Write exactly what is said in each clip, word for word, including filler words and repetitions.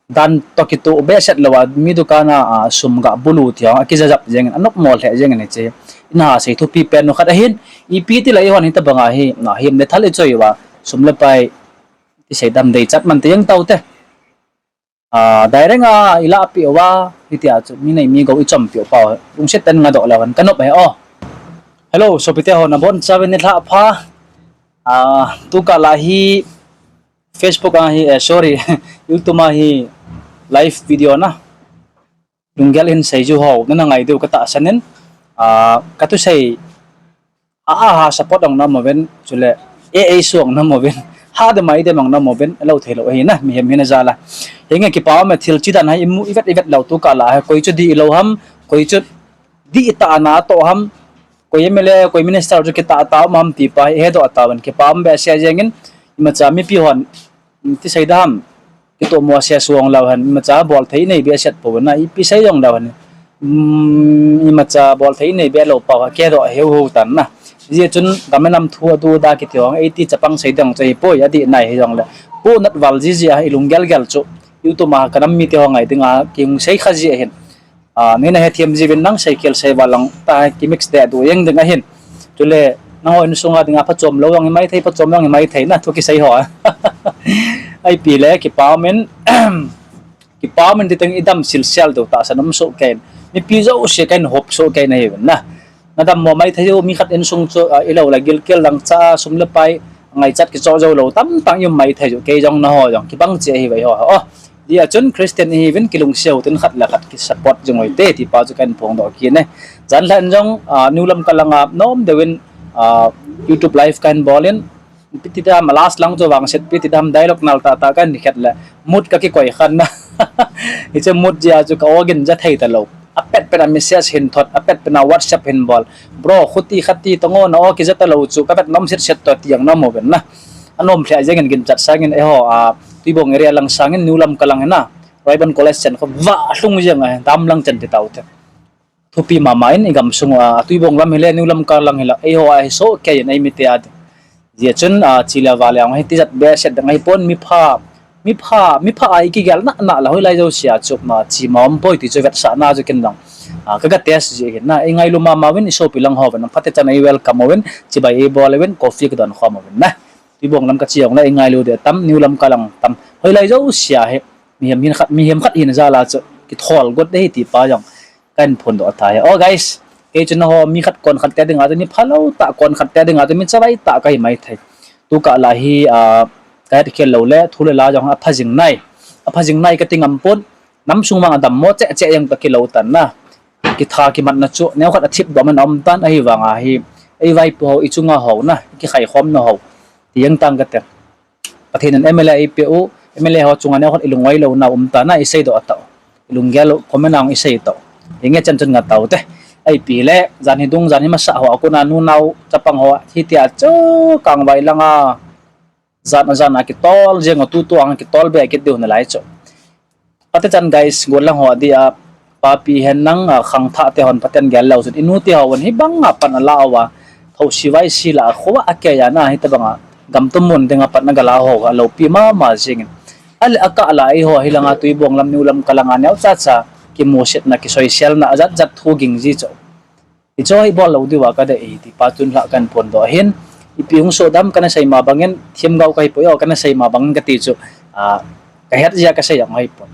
dan toh kitoh behseh lou a, mi dukan a, a, sum ga bulu ti ho, akijajap jeng in, anop mo lheh jeng in hiche. Ina sei thupi pen nu khat ahin, ipi ti leh eihon hitabang a hi, na him le thal ichoi uva, sum le pai, ti sei dam dei chat man te jeng tau te. A, direct a, ilah pi uva, hitia chu, mi nei mi gou ichom pi u pau, lungset ten nga doh leu hen, kanop he o. Hello, sopite ho, nabon chauvin nilhah pha. A, tukah lah hi, Facebook a hi, eh, sorry, YouTube a hi live video na. Lunggel hin seiju ho, nana ngai diu katahsan in, ah, kathusei, a, a, ha support jong na mo ven, chule, e, e, suang na mo ven, ha de mai de mang na mo ven, lou thei lou hi na, mihem hin jal a. Hinge kipa me thil chi dan ha, imu, ivet, ivet lou tukah lah ha, koi chu di lou ham, koi chu di ta na to ham, koi M L A, koi minister chu kitah tah um ham ti pa, he doh tau ven, kipa um behseh jeng in, imacha mipi hon, ti sei dam, kitoh mo se suang lou hen, imacha bol thei nei behseh po na, ipi sei jong lou hen. Um, imacha bol thei nei be lou pau, ke doh heu heu tan na. Hijeh chun, gam le nam thu adu da kiti ho, eiti chapang sei ding chu hi poi, adih nai hi jong le. Pu nat val ji ji a, ilung gel gel chu. YouTube a ka nam mite ho ngai ding a, kihung sei kha ji ahin. A, neina hethem jiuvin nang sei khel sei val lang ta ki mix te du jeng ding ahin. Chule, nangho insunga dinga phachom lou jong hi mai thei, phachom jong hi mai thei na, thu kisei ho. Ipi le, kipa um in, kipa um in ti teng idam sil sel diu tahsan um soh kei in. Mipi jouse kahin hop soh kei in ahi ven na. Nadam mo mai thei u, mi khat insung chu, a, ilou le gilkel dang cha, sum le pai, ngaichat kichoh jou lou, tamtah i um mai thei u, kei jong nangho jong, kibang che ahi ve ho. O, hijeh chun Christian ihiuvin kilungset u tin khat le khat ki support jing u hite, ti pa chu kahin phongdoh kit e. Jan lhah in jong, a, New Lamka langa nom deuvin, a, YouTube live kahin bol in, ipi ti dam, last lang chu vangset ipi ti dam, dialogue nal tah tah kahin khet le, mood kakikoi khan na. Hiche mood jeh a chu ka ogin ja thei talou. Apet pet a message hin thot, apet pet a WhatsApp hin bol. Bro, khuti khati tong o, na o kija talou chu, kavet nom set set to ti jong na mo ven na. Anom lheh jeng in ginchat sangin eiho, a, Tuibong area lang sangin New Lamka lang hi na. Raiban College chan kho va lhung jeng a, dam lang chan ti tau te. Thupi mama in igam sung a, Tuibong lam hile, New Lamka lang hile, eiho a hi soh kei in eimite a. Hijeh chun, a, chi le va le ang hi tijat behseh dang ahi pon, mipha, mipha, mipha a ikigel na, na la hoilai jouse a chu, ma, chi ma um poi ti chu vetsahna chu ken dang. A, kaga test ji hin na, ingailu mama uvin, isopi lang ho uvin, phatechan ei welcome uvin, chibai ei bol uvin, coffee kadon khom uvin na. Tuibong lam kache jong le ingailu ding tam, New Lamka lang tam. Hoilai jouse a hi, mihem hin khat, mihem khat hin jal a chu, kithol got ding ahi ti pa jong. Kahin phondoh tai. O guys, kei chu nangho mi khat kon khat te dinga chu mi phalou tah, kon khat te dinga chu mi chavai tah kahi mai thei. Tukah lah hi, a, kahet khel lou le, thu le la jong apha jing nai. Apha jing nai kati ngam pon, nam sung vang adam mo cheh cheh jeng toh kilou tan na. Kitha kimatna chu, neokhat athip doh man aum tan ahivang a hi, ei vaipo ho, ichunga ho na, kikhai khom na ho. Ti jeng tang kate. Pathen in M L A eipeh u, M L A ho chunga neokhat ilung oi louna um tan a, isei doh tau. Ilung gel u, comment a isei tau. Hinge chan chun nga tau te. Ipi le, jan hi dung, jan hi masa ho, akona nu nao, chapang ho, hitia chu, kangvai langa. Jan a jan a kitol, jeng u tutu ang kitol be kit diu nalai chu. Patechan guys, golang ho dia, papi hen nang, a, khangthah te hon paten gel lou chun, inu te ho hon hibang a pan ala uva, thosi vaisi la, khovah a kei a na, hitabang a, gam tumun ding a pan na gala ho, aloupi mama jing in. Ale akah la, eiho hilanga Tuibong lam New Lamka langa neocha cha, kimusetna, kisoiselna, ajat jat thu ging ji chu. Hichu hi bol lou diu a kadei ti pa chun lha kahin phondoh ahin. Ipi hung soh dam kana sei ma bangin, themgao kahi poi o, kana sei ma bangin kati chu, a, kahet jeh a kasei jong ahi pon.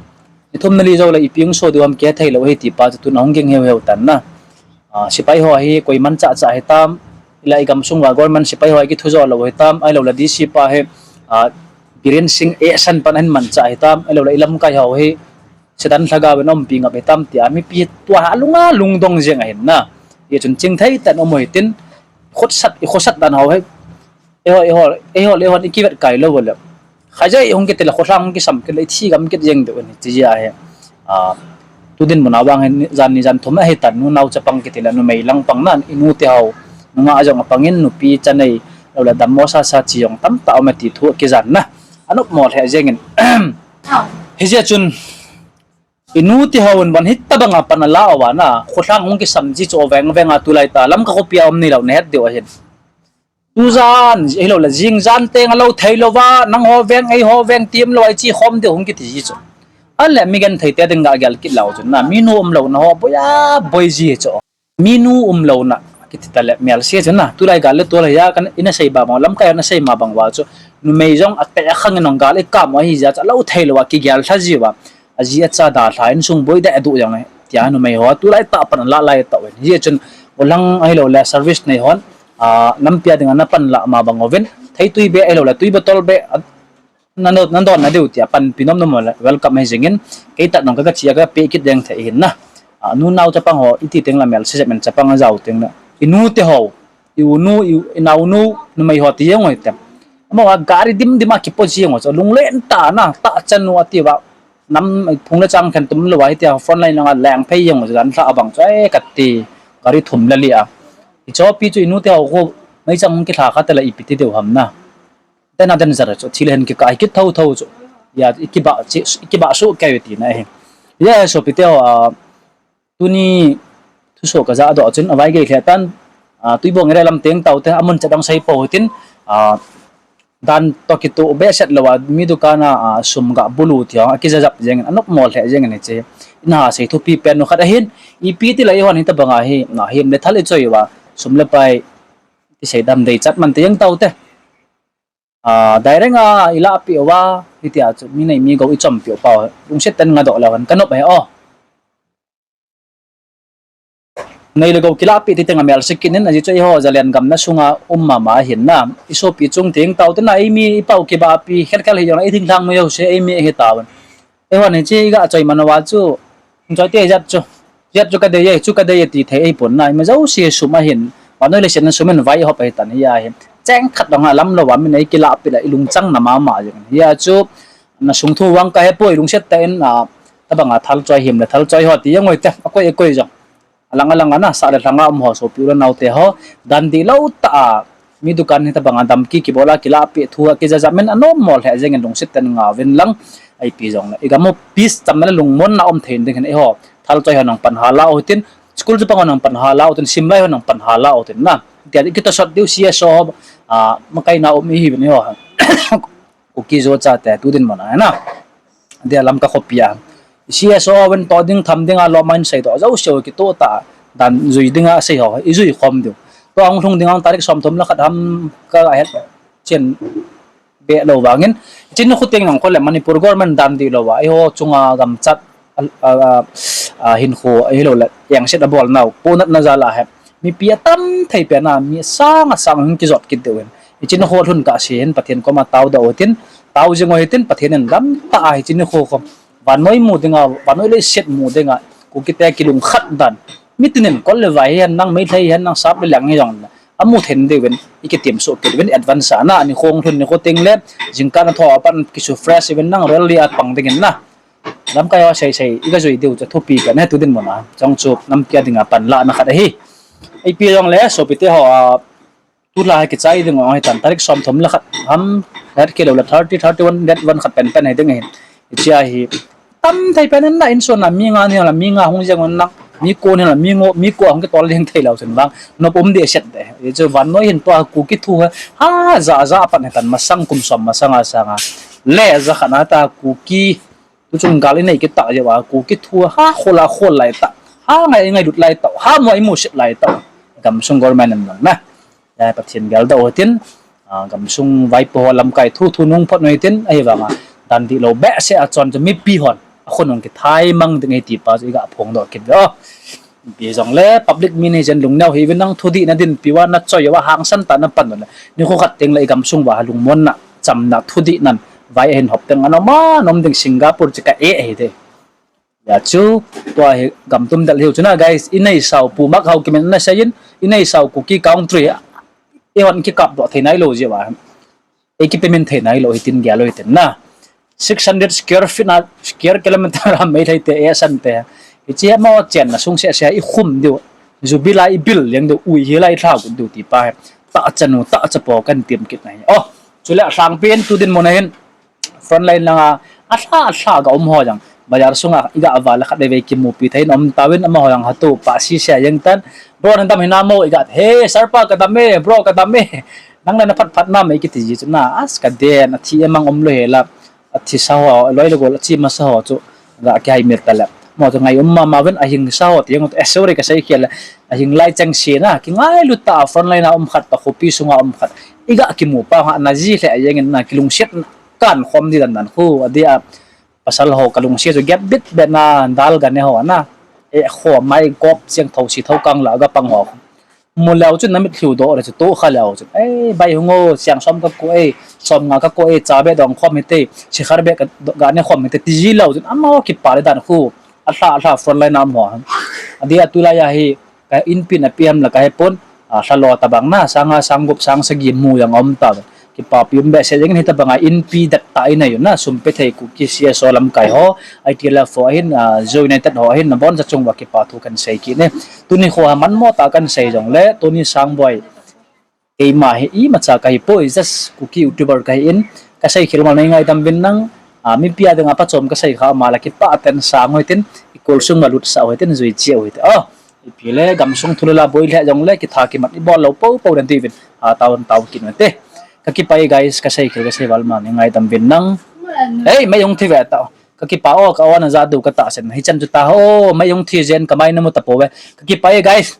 Ni thum nali jou le ipi hung soh diu ham kihethei lou ahi ti pa chu tun ahung ging heu heu tan na. A, sepai ho hi koi manchah chah hitam, ila igam sung uva government sepai ho hi kithu jo lou hitam, ahilou le D C pa hi, a, Biren Singh ehsan pan ahin manchah hitam, ahilou le ilamkai ho hi, Satan lhagao in umpi ngap hitam tia, mipi tua alunga lungdong jeng ahin na. Hijeh chun chingthei tah in um u hitin, khosat, ikhosat dan ho hi, eiho, eiho, eiho le eiho ikivet kai lou le. Khaijai hung kiti le, kholhang hung kisam kit le, ithi gam kit jeng diu ahi, ti jeh ahi. A, tu dinmun a vang hin, jan ni jan thum ahi tan, nu nao chapang kiti le, numei lang pang na, inu te ho, nungah jong apang in, nupi chanei, lou le dammo sasa chi jong tamtah um e ti thu kijan na. Anop mo lheh jeng in. Hijeh chun, inu te ho in bon hitabang a pan ala uva na, kholhang hung kisam ji chu veng veng a tulai ta, Lamka khopi a um neilou nahet diu ahin. Tujan, ahilou le, jing jan teng alou thei louva, nangho veng, eiho veng, ti umlou a ichi khom diu hung kiti ji chu. Ale mi genthei te ding ga gel kit lou chun na, minu umlouna ho boi a boi ji chu. Minu umlouna kiti tale melse chun na, tulai gal le tol a kan ina sei ba ma, lamkai hon asei ma bang uva chu, numei jong ate khang in gal i kam ahi jeh chu alou thei lou a kigel lha ji uva. Aji acha dalha insung boi deh du jong le tia numei ho tulai tah pan la lai tau in. Hijeh chun ulang ahilou le service nei hon, a, lampi a ding a na pan la ma bang uvin, theitui beh ahilou le tui bottle beh, a, na don, na don na diu tia panpi nom nom le welcome ahi jingin, kei tah nong ka, ka chia ka pe kit ding thei hin na. A, nu nao chapang ho iti teng la melse jep men chapang a jao teng na. I nu te ho, i u nu, i, i nao nu, numei ho ti jeng oi te. Amaho a gari dim dim a kipo jeng oi chu lunglen tah na, tah chan u ati uva. Nam phung le chang khen tum lou a hitia front line lang a leng phei jeng oi chu dan lha abang chu ai kati. Gari thum le li a. I chopi chu i nu te ho khu meichang hung kilha kha te la ipi ti diu ham na. Tena den zara chu thil hen kikah kit tho tho chu. Ya, i kibah chi, i kibah su kei ti na hi. Ya, sopi te ho, a, tuni thuso ka ja doh chun avai gei lheh tan, a, Tuibong area lam teng tau te, amun cha dang sei po tin, a, dan to kitu behseh lou a, mi dukan a, a, sum ga bulu ti ho, a kija jap jeng, anop mol lheh jeng ni che. Ina sei thupi pen nu khat ahin, ipi ti la i hon hi ta bang a hi, na him le thal i choi uva, sum le pai, ti sei dam dei chat man te jeng tau te. A, direct a i lahpeh uva, hitia chu mi nei mi gou i chompi u pau, lungset ten nga doh leu hen ka nop he o. Nei le gou kilahpeh ti teng a melse kit in, ajeh chu eiho Zalen gam na sunga um mama ahin na. I sopi chung teng tau te na, eimi i pau kibahpi, khel khel hi jong na, i thinglhang mi jouse, eimi ahi tauvin. Eihon hiche i ga choi man uva chu, choi te jat chu, jat chu ka dei e, chu ka dei e ti thei ahipon na, ima jouse sum ahin, vannoi leiset na sum in vai hop ahi tan hi ahi. Cheng khat dong a lam lou a min ei kilahpeh le i lungchang na mama jeng hi a chu, na sung thu vang ka hepoi, lungset tah in, a, tabang a thal choi him le thal choi ho ti jeng oi te, akoi akoi jong. Alang alang a na, sah le lhang a um ho, sopi u le nao te ho, dan dihlou tah a, mi dukan hi tabang a damki kibol a kilahpeh thu a kija jap men anom mol lheh jeng in lungset ten nga uvin lang, ipi jong le. I gam u peace cham le lungmon na um thei ding hin eiho. Thal choi ho nang pan hala u hitin, school chapang ho nang pan hala u hitin, simlai ho nang pan hala u hitin na. Tia i kitosot diu C S O ho, a, makai na um i hi uvin eiho. Kuki Zo chate tu dinmun a na. Dia Lamka khopi a. C S O ven to ding tham ding a lo main sei to. Jouse u kitoh tah dan jui ding a sei ho. I jui khom diu. Tua hung lhung ding a tarik som thum le khat ham ka het chen be lou vangin. Chin khu teng nang kho le Manipur government dan dihlou a. Eiho chunga gamchat a, a, a, hinkho ahilou le. Yang set a bol nau. Ponat na jal a he. Mipi atam thei pen a, mi asang asang hung kijot kit diu hin. Hiche nikho lhun kah se hin Pathen koma tao doh u hitin, tao jing u hitin, Pathen in gam tah a hiche nikho khom. Vannoi mu ding a, vannoi leiset mu ding a, Kuki te kilungkhat dan. Mitin in kol le vai hihen lang, Meitei hihen lang, sap le lang hi jong. Amu thei diu vin, i kitim soh kit vin, advance a na, nikho lhun nikho teng le, jingkah na tho a pan kisu fresh vin lang, rally a pang ding in na. Lamkai a sei sei, i ga jui diu chu thupi ka ne tu dinmun a. Chong chu nampi a ding a panlahna khat ahi. Ipi jong le, sopi te ho a, tulai kichai ding ong hitan, tarik som thum le khat ham, het kilou le thirty, thirty one, date one khat pen pen hi ding ahin. Hiche a hi, tam thei pen in na insung a mi nga ni la, mi nga hung jeng un na, mi ko ni la, mi ngo, mi ko hung kitol jeng thei lou chun vang, nop um dehset de. Hichu vannoi hin tua Kuki thu ha, ha, ja, ja pan hitan masang kum som masang a sanga. Le ja khat na ta Kuki, tu chung gal i nei kit tah jeh uva, Kuki thu ha khol a khol lai tah, ha ngai i ngailut lai tah, ha mu a i musit lai tah. Gamsung government in lang na. Pathen geldoh u hitin, a, gamsung vaipo ho lamkai thu thu nung phot u hitin, ahivang a, dan dihlou behseh a chon chu mipi hon, akhonung kithai mang ding ahi ti pa chu i ga phongdoh kit ve o. Ipi jong le public mi nei jen lungneo hi vin nang thudih na dinpi uva na choi uva hangsan tah na pan u le. Nikho khat teng le i gamsung uva lungmonna, chamna, thudih nan vai ahin hop teng anom a, nom ding Singapore chu ka eh ahi de. Ya chu, tua hi gam tum del hiu chu na, guys, i nei sau pu mak hau kimen na seiyin, i nei sau Kuki country, i hon kikap doh thei nai lou jeh uva. Ei kipemen thei nai lou hitin gel lou hitin na. Six hundred square feet na, square kilometer a Meitei te, eh, san te. Hiche ama chenna sung seh seh i khum diu. Jubilee i bil leng diu, ui hi lai thla gun diu ti pa hi. Tah chanu, tah chapo kan tim kit na hi. Oh, chule alhangpi in tu dinmun a hin. Frontline langa, alha, alha ga um ho jong. Bazar sunga, i ga val khat vei vei kimupi thei in um tauvin amaho jong hatu pa si sia jeng tan. Bro, nang dam hinam mo, i ga, "Hey, sir pa, ka dam e, bro, ka dam e." Nang le na phat phat nam e kiti ji chu na, as ka den, athi e mang um lou hela. Athi sa ho, loi le gol, achi masa ho chu. Ga kihai mil tale. Mo chu ngai um mama uvin ahing sa ho ti jong, eh, sorry kasei khel le. Ahing lai cheng se na, kingailut tah a frontline a um khat toh, khopi sunga um khat. Iga kimu pa nga, naji lheh jeng in na, kilungset kan khom di dan dan khu, adia, pasal ho kalungset chu gap bit bit na, dal gane ho na. Eh, kho mai kop jeng thou si thou kang la ga pang ho. Mu leu chun na mitlhi u doh le chu toh kha leu chun, "Ei, bai hung o, siang som ka ko e, som nga ka ko e, cha be dong khom hite, sikhar be ka do-, ga ne khom hite," ti ji leu chun, amaho kipa le dan khu, alha, alha frontline a um ho. Adia tulai a hi, ka inpi na pi ham la ka he pon, a, lha lo tabang na, sang nga, sang gup, sang sagi mu jong um ta. Kipapi um behseh jeng in, hitabanga inpi det tah in ahi u na, sum pe thei Kuki C S O lamkai ho, I T L F ho ahin, ah, Zo United ho ahin, naboncha chung uva kipa thu kan sei kit e. Tuni kho ha manmo tah kan sei jongle, tuni Sangboi, keima hi imacha kahi poi, just Kuki YouTuber kahi in, kasei khel mal nei ngaidam uvin lang, ah, mipi a dinga phachom kasei kha mal a kipah ten sang u hitin, ikol sung ma lutsah u hitin, jui cheh u hite. Oh, ipi le, gamsung thu le la boi lheh jongle, kitha kimat ibol lou popo den tiuvin, ah, taon tao kin u hite. Kakipah e guys, kasei khel kasei val mal nei ngaidam uvin lang. Ei, mei hung thi ve tao. Kakipah o, ka o na ja du katahsan. Hichan chu ta ho, mei hung thi jen kamai namu tapouve. Kakipah e guys.